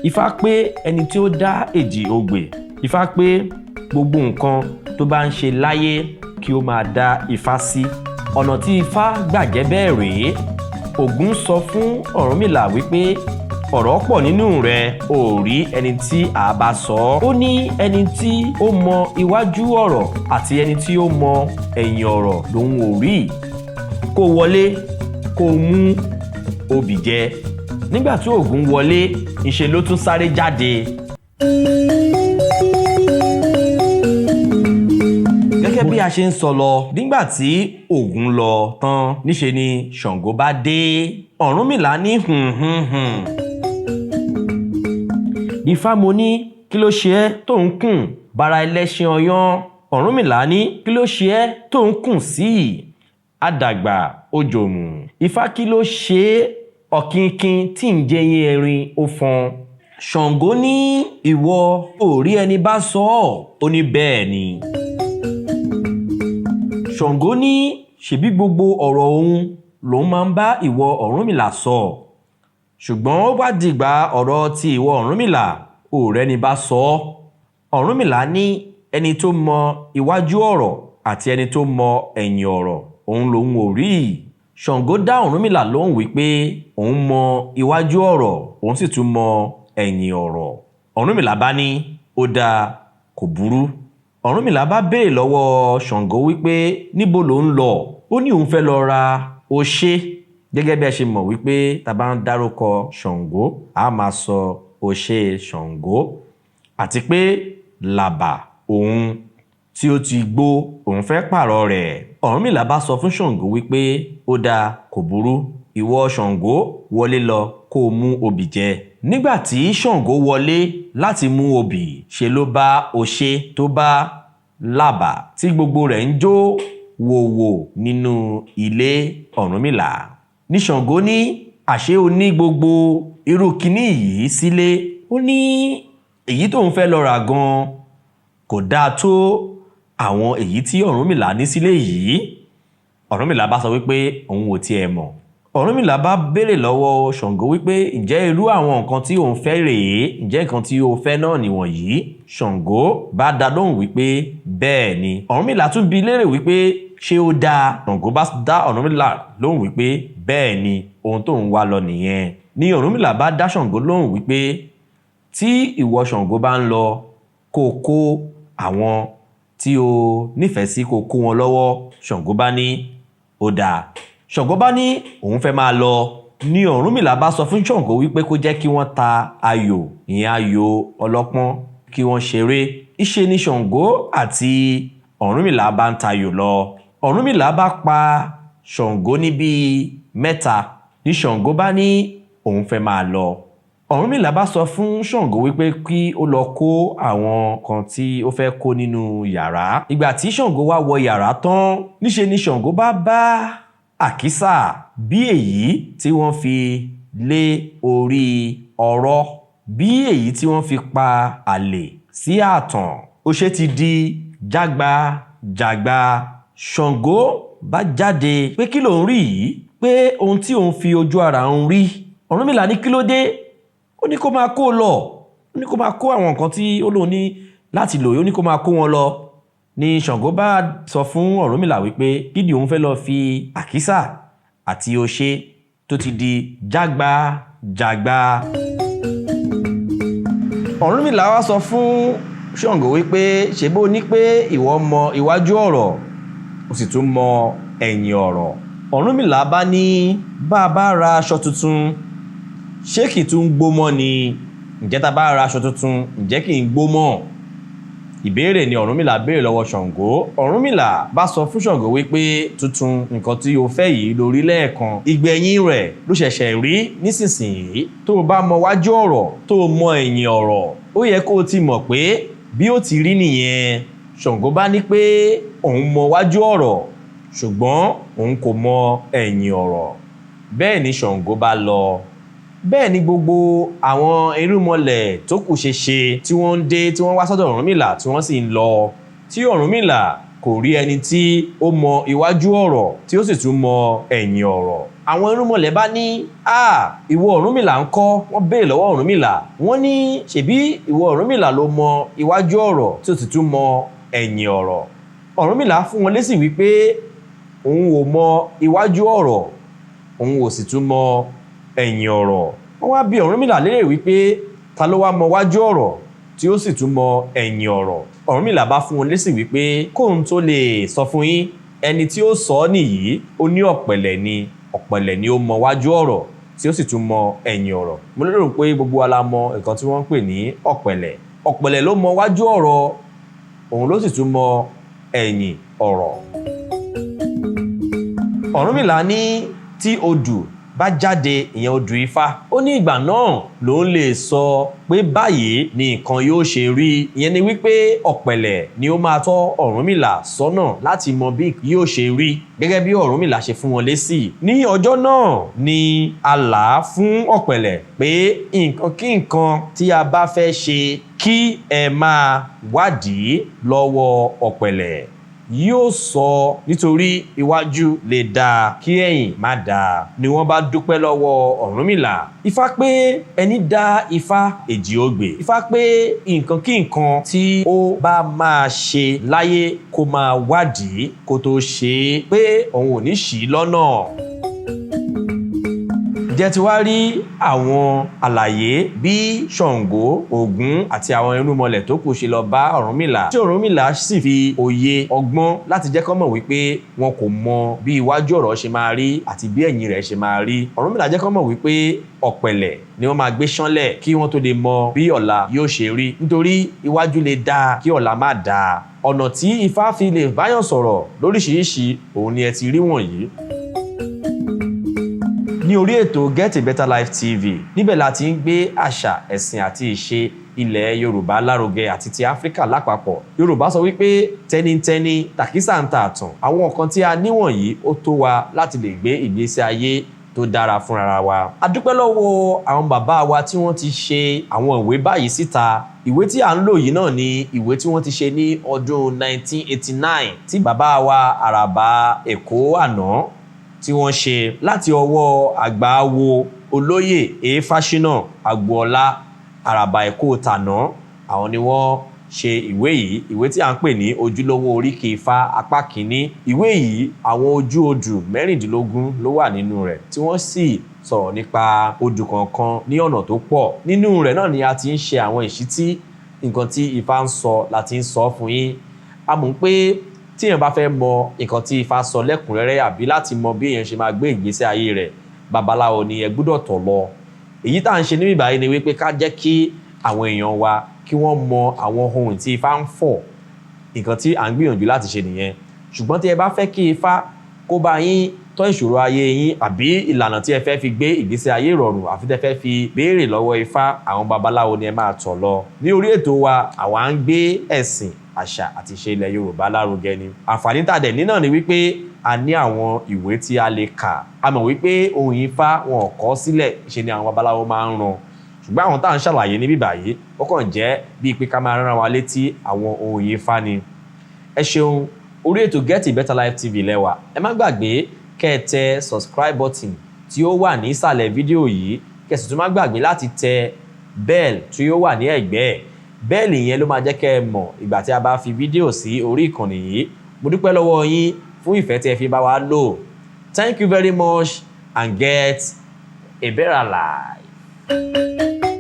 Ifá pé ẹni tí ó dá èjì ogbè. Ifá pé gbogbo nǹkan tó bá ń ṣe láyé kí ó máa dá Ifá sí. Ọ̀nà tí Ifá gbà jẹ́ bẹ́ẹ̀ rèé. Ògún sọ fún Ọ̀rúnmìlà wípé ọ̀rọ̀ pọ̀ nínú rẹ̀, ò rí ẹni tí a bá sọ ọ́. Ó ní ẹni tí ó mọ iwájú ọ̀rọ̀ àti ẹni tí ó mọ ẹ̀yìn ọ̀rọ̀ lòun ò rí. Kó wọlé, kó mú obì jẹ. Nígbà tí Ògún wọlé, ńṣe ló tún sáré jáde. Gẹ́gẹ́ bí a ṣe ń sọ lọ, nígbà tí Ògún lọ tán, níṣe ni Ṣàngó bá dé. Ọ̀rúnmìlà ní hùn hùn hùn. Ifá mo ní kí ló ṣe ẹ́ tó ń kùn bara ẹlẹ́ṣin ọyán. Ọ̀rúnmìlà ní kí ló ṣe ẹ́ tó ń kùn sí i. Àdàgbà ojòmù. Ifá kí ló ṣe é ọ̀kìnkìn tí ń jẹyìn erin ó fọn. Ṣàngó ní ìwọ ò rí ẹni bá sọ ọ́, ó ní bẹ́ẹ̀ ni. Ṣàngó ní ṣèbí gbogbo ọ̀rọ̀ òun lòun máa ń bá ìwọ Ọ̀rúnmìlà sọ. Ṣùgbọ́n ó bá dìgbà ọ̀rọ̀ ti ìwọ Ọ̀rúnmìlà, ò rẹ́ni bá sọ ọ́. Ọ̀rúnmìlà ní ẹni tó mọ iwájú ọ̀rọ̀ àti ẹni tó mọ ẹ̀yìn ọ̀rọ̀ òun lòun ò rí. Ṣàngó dá Ọ̀rúnmìlà lóhùn wípé òun mọ iwájú ọ̀rọ̀, òun sì tún mọ ẹ̀yìn ọ̀rọ̀. Ọ̀rúnmìlà bá ní ó dáa, kò burú. Ọ̀rúnmìlà bá béèrè lọ́wọ́ Ṣàngó wípé níbo ló ń lọ. Ó ní òun fẹ́ lọ ra oṣé. Gẹ́gẹ́ bí ẹ ṣe mọ̀ wípé tá bá ń dárúkọ Ṣàngó, a máa sọ oṣé Ṣàngó. Àti pé làbà òun tí ó ti gbó, òun fẹ́ pààrọ̀ rẹ̀. Ọ̀rúnmìlà bá sọ fún Ṣàngó wípé ó dáa, kò burú. Ìwọ Ṣàngó wọlé lọ kó mú obì jẹ. Nígbà tí Ṣàngó wọlé láti mú obì, ṣe ló bá oṣé tó bá làbà tí gbogbo rẹ̀ ń jó wòwò nínú ilé Ọ̀rúnmìlà. Ní Ṣàngó ní àṣé o ní gbogbo irú kiní yìí sílé. Ó ní èyí tóun fẹ́ lọ rà gan kò dáa tó àwọn èyí tí Ọ̀rúnmìlà ní sílé yìí. Ọ̀rúnmìlà bá sọ wípé òun ò tiẹ̀ mọ̀. Ọ̀rúnmìlà bá béèrè lọ́wọ́ Ṣàngó wípé ǹjẹ́ irú àwọn nǹkan tí òun fẹ́ rèé, ǹjẹ́ nǹkan tí o fẹ́ náà nìwọ̀nyí. Ṣàngó bá dá lóhùn wípé bẹ́ẹ̀ ni. Ọ̀rúnmìlà tún bi léèrè wípé ṣé ó dáa. Ṣàngó bá dá Ọ̀rúnmìlà lóhùn wípé bẹ́ẹ̀ ni, ohun tóun wá lọ nìyẹn. Ní Ọ̀rúnmìlà bá dá Ṣàngó lóhùn wípé tí ìwọ Ṣàngó bá ń lọ, kó kó àwọn tí o nífẹ̀ẹ́ sí, kó kó wọn lọ́wọ́. Ṣàngó bá ní ó dáa. Ṣàngó bá ní òun fẹ́ máa lọ. Ní Ọ̀rúnmìlà bá sọ fún Ṣàngó wípé kó jẹ́ kí wọ́n ta ayò, ìyẹn ayò ọlọ́pọ́n, kí wọ́n ṣeré. Ìṣe ni Ṣàngó àti Ọ̀rúnmìlà bá ń tayò lọ. Ọ̀rúnmìlà bá pa Ṣàngó níbi mẹ́ta. Ní Ṣàngó bá ní òun fẹ́ máa lọ. Ọ̀rúnmìlà bá sọ fún Ṣàngó wípé kí ó lọ kó àwọn kan tí ó fẹ́ kó nínú yàrá. Ìgbà tí Ṣàngó wá wọ yàrá tán, níṣe ni Ṣàngó bá bá àkísà bí èyí tí wọ́n fi lé orí ọ̀rọ̀, bí èyí tí wọ́n fi pa àlè sí ààtàn. Oṣé ti di jágba jàgba. Ṣàngó bá jáde pé kí lòun rí yìí, pé ohun tí òun fi ojú ara òun rí. Ọ̀rúnmìlà ní kí ló dé? Ó ní kó máa kó lọ. Ó ní kó máa kó àwọn nǹkan tí ó lóun ní láti lò, ó ní kó máa kó wọn lọ. Ní Ṣàngó bá sọ fún Ọ̀rúnmìlà wípé kí ni òun fẹ́ lọ fi àkísà àti oṣé tó ti di jágba jàgba. Ọ̀rúnmìlà wá sọ fún Ṣàngó wípé ṣé bó ní pé ìwọ mọ iwájú ọ̀rọ̀, ó sì tún mọ ẹ̀yìn ọ̀rọ̀. Ọ̀rúnmìlà bá ní bá a bá ra aṣọ tuntun, ṣé kì í tún gbó mọ́ ni? Ǹjẹ́ tá a bá ra aṣọ tuntun, ǹjẹ́ kì í gbó mọ́? Ìbéèrè ni Ọ̀rúnmìlà béèrè lọ́wọ́ Ṣàngó. Ọ̀rúnmìlà bá sọ fún Ṣàngó wípé tuntun nǹkan tí o fẹ́ yìí lórí lẹ́ẹ̀kan, ìgbẹ̀yìn rẹ̀ ló ṣẹ̀ṣẹ̀ rí nísinsìnyí. Tó o bá mọ wájú ọ̀rọ̀, tó o mọ ẹ̀yìn ọ̀rọ̀, ó yẹ kó o ti mọ̀ pé bí ó ti rí nìyẹn. Ṣàngó bá ní pé òun mọ wájú ọ̀rọ̀, ṣùgbọ́n òun kò mọ ẹ̀yìn ọ̀rọ̀. Bẹ́ẹ̀ ni Ṣàngó bá lọ. Bẹ́ẹ̀ ni gbogbo àwọn irúnmọlẹ̀ tó kù ṣe ṣe tí wọ́n ń dé, tí wọ́n wá sọ́dọ̀ Ọ̀rúnmìlà tí wọ́n sì ń lọ. Tí Ọ̀rúnmìlà Kò rí ẹni tí ó mọ iwájú ọ̀rọ̀ tí ó sì tún mọ ẹ̀yìn ọ̀rọ̀. Àwọn irúnmọlẹ̀ bá ní, "A, ìwọ Ọ̀rúnmìlà ń kọ́?" Wọ́n béèrè lọ́wọ́ Ọ̀rúnmìlà. Wọ́n ní, "Ṣèbí ìwọ Ọ̀rúnmìlà ló mọ iwájú ọ̀rọ̀ tí ó sì tún mọ ẹ̀yìn ọ̀rọ̀?" Ọ̀rúnmìlà fún wọn lésì wípé òun ò mọ iwájú ọ̀rọ̀, òun ò sì tún mọ ẹ̀yìn ọ̀rọ̀. Wọ́n wá bi Ọ̀rúnmìlà léèrè wípé ta ló wá mọ iwájú ọ̀rọ̀ tí ó sì tún mọ ẹ̀yìn ọ̀rọ̀? Ọ̀rúnmìlà bá fún wọn lésì wípé kóun tó lè sọ fún yín ẹni tí ó sọ ọ́ nìyí, ó ní ọ̀pẹ̀lẹ̀ ni. Ọ̀pẹ̀lẹ̀ ni ó mọ iwájú ọ̀rọ̀ tí ó sì tún mọ ẹ̀yìn ọ̀rọ̀. Mo lérò pé gbogbo wa la mọ nǹkan tí wọ́n ń pè ní ọ̀pẹ̀lẹ̀. Ọ̀pẹ̀lẹ̀ ló mọ iwájú ọ̀rọ̀, òun ló sì tún mọ ẹ̀yìn ọ̀rọ̀. Ọ̀rúnmìlà ní tí odù bá jáde, ìyẹn odù Ifá, ó ní ìgbà náà ló ń lè sọ pé báyìí ni nǹkan yóò ṣe rí. Ìyẹn ni wípé ọ̀pẹ̀lẹ̀ ni ó máa tọ́ Ọ̀rúnmìlà sọ́nà láti mọ bí yóò ṣe rí, gẹ́gẹ́ bí Ọ̀rúnmìlà ṣe fún wọn lésì. Ní ọjọ́ náà ni a là á fún ọ̀pẹ̀lẹ̀ pé nǹkan kí nǹkan tí a bá fẹ́ ṣe, kí ẹ máa wádìí lọ́wọ́ ọ̀pẹ̀lẹ̀, yóò sọ, nítorí iwájú lè dáa kí ẹ̀yìn má dáa. Ni wọ́n bá dúpẹ́ lọ́wọ́ Ọ̀rúnmìlà. Ifá pé ẹni dá Ifá èjì ogbè. Ifá pé nǹkan kí nǹkan tí ó bá máa ṣe láyé, kó máa wádìí kó tó ṣe é, pé òun ò ní ṣì í lọ́nà. Ǹjẹ́ ti wá rí àwọn àlàyé bí Ṣàngó, Ògún àti àwọn irúnmọlẹ̀ tó kù ṣe lọ bá Ọ̀rúnmìlà, tí Ọ̀rúnmìlà sì fi òye ọgbọ́n láti jẹ́ kó mọ̀ wípé wọn kò mọ bí iwájú ọ̀rọ̀ ṣe máa rí àti bí ẹ̀yìn rẹ̀ ṣe máa rí? Ọ̀rúnmìlà jẹ́ kó mọ̀ wípé ọ̀pẹ̀lẹ̀ ni wọ́n máa gbé ṣánlẹ̀ kí wọ́n tó lè mọ bí ọ̀la yóò ṣe rí, nítorí iwájú lè dáa kí ọ̀la má dáa. Ọ̀nà tí Ifá fi lè báyàn sọ̀rọ̀ lóríṣiríṣi, òun ni ẹ ti rí wọ̀nyí. Ní orí ètò Get a Better Life TV, níbẹ̀ la ti ń gbé àṣà, ẹ̀sìn àti ìṣe ilẹ̀ Yorùbá lárugẹ àti ti Áfíríkà lápapọ̀. Yorùbá sọ wípé tẹnitẹni tàkísà ń ta àtàn. Àwọn nǹkan tí a níwọ̀nyí, ó tó wa láti lè gbé ìgbésí ayé tó dára fúnra wa. A dúpẹ́ lọ́wọ́ àwọn bàbá wa tí wọ́n ti ṣe àwọn ìwé báyìí síta. Ìwé tí à ń lò yìí náà ni ìwé tí wọ́n ti ṣe ní ọdún 1989, tí bàbá wa Àràbà Èkó àná tí wọ́n ṣe láti ọwọ́ àgbáwo Olóyè Èéfáṣínà Agboola, Àràbà Èkó tàná. Àwọn ni wọ́n ṣe ìwé yìí, ìwé tí à ń pè ní Ojúlówó Oríkì Ifá Apá Kínní. Ìwé yìí, àwọn ojú odù 16 ló wà nínú rẹ̀, tí wọ́n sì sọ̀rọ̀ nípa odù kọ̀ọ̀kan ní ọ̀nà tó pọ̀. Nínú rẹ̀ náà ni a ti ń ṣe àwọn ìṣítí. Nǹkan tí Ifá ń sọ la ti ń sọ fún yín. A mọ̀ pé tí èèyàn bá fẹ́ mọ nǹkan tí Ifá sọ lẹ́kùnrẹ́rẹ́, àbí láti mọ bí èèyàn ṣe máa gbé ìgbésí ayé rẹ̀, babaláwo ni ẹ gbọ́dọ̀ tọ̀ lọ. Èyí tá à ń ṣe níbí báyìí ni wípé ká jẹ́ kí àwọn èèyàn wa kí wọ́n mọ àwọn ohun tí Ifá ń fọ̀. Nǹkan tí à ń gbìyànjú láti ṣe nìyẹn. Ṣùgbọ́n tí ẹ bá fẹ́ kí Ifá kó bá yín tọ́ ìṣòro ayé yín, àbí ìlànà tí ẹ fẹ́ fi gbé ìgbésí ayé ìrọ̀rùn, àfi tẹ́ fẹ́ fi béèrè lọ́wọ́ Ifá, àwọn babaláwo ni ẹ máa tọ̀ lọ. Ní orí ètò wa, àwa ń gbé ẹ̀sìn, àṣà àti ìṣe ilẹ̀ Yorùbá lárugẹ ni. Àǹfààní tá a dẹ̀ ní náà ni wípé a ní àwọn ìwé tí a lè kà. A mọ̀ wípé ohun Ifá, wọn ò kọ sílẹ̀, ṣe ni àwọn babaláwo máa ń ràn. Ṣùgbọ́n àwọn tá à ń ṣàlàyé níbí báyìí, ó kàn jẹ́ bíi pé ká máa rán wa létí àwọn ohun Ifá ni. Ẹ ṣeun. Orí ètò Get a Better Life TV lẹ́wà. Ẹ má gbàgbé kẹ́ ẹ tẹ subscribe button tí ó wà ní ìsàlẹ̀ fídíò yìí, kẹ́ ẹ sì tún má gbàgbé láti tẹ bell tí ó wà ní ẹ̀gbẹ́ ẹ̀. Bell yẹn ló máa jẹ́ kẹ́ ẹ mọ̀ ìgbà tí a bá fi fídíò sí orí ìkànnì yìí. Mo dúpẹ́ lọ́wọ́ yín fún ìfẹ́ tí ẹ fi bá wa lò. Thank you very much and get a better life.